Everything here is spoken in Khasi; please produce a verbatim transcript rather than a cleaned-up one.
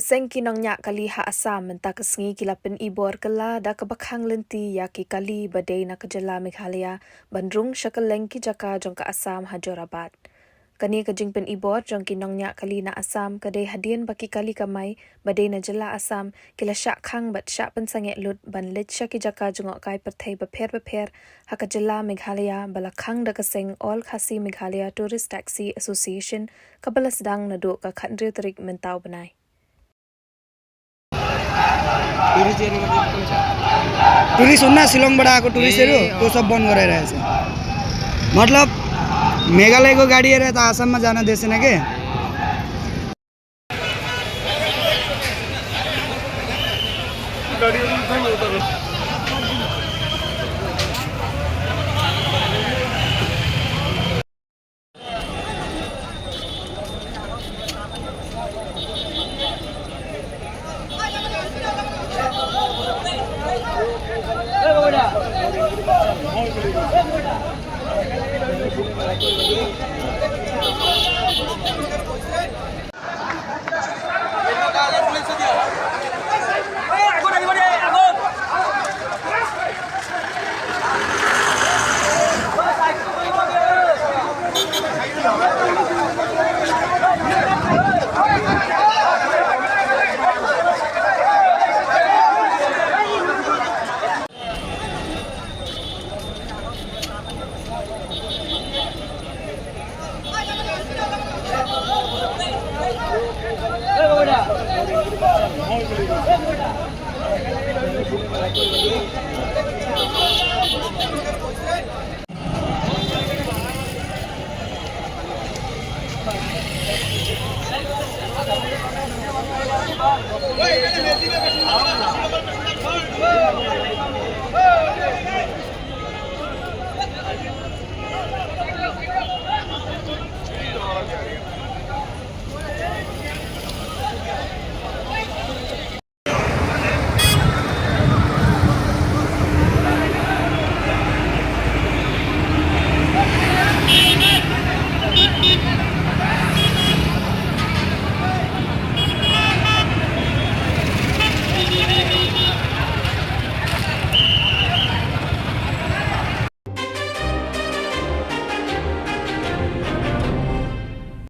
Seng ki nongñiah kali ha Assam mynta ka sngi ki la pynibor kylla da kaba khang lynti ïa ki kali ba dei na ka jylla Meghalaya ban rung sha kylleng ki jaka jong ka Assam ha Jorabat. Kane ka jingpynibor jong ki nongñiah kali na Assam ka dei hadien ba ki kali kamai ba dei na jylla Assam ki la shah khang bad shah pynsangeh lut ban leit sha ki jaka jngohkai pyrthei bapher bapher ha ka jylla Meghalaya ba la khang da ka seng All Khasi Meghalaya Tourist Taxi Association kaba la sdang naduh ka khathynriew tarik mynta u bnai. टूरिस्ट उतना शिलोंग बड़ा को टूरिस्ट है तो सब बंद कर रहे हैं। मतलब मेघालय को गाड़ी है तो आसाम में जाना देश ना के।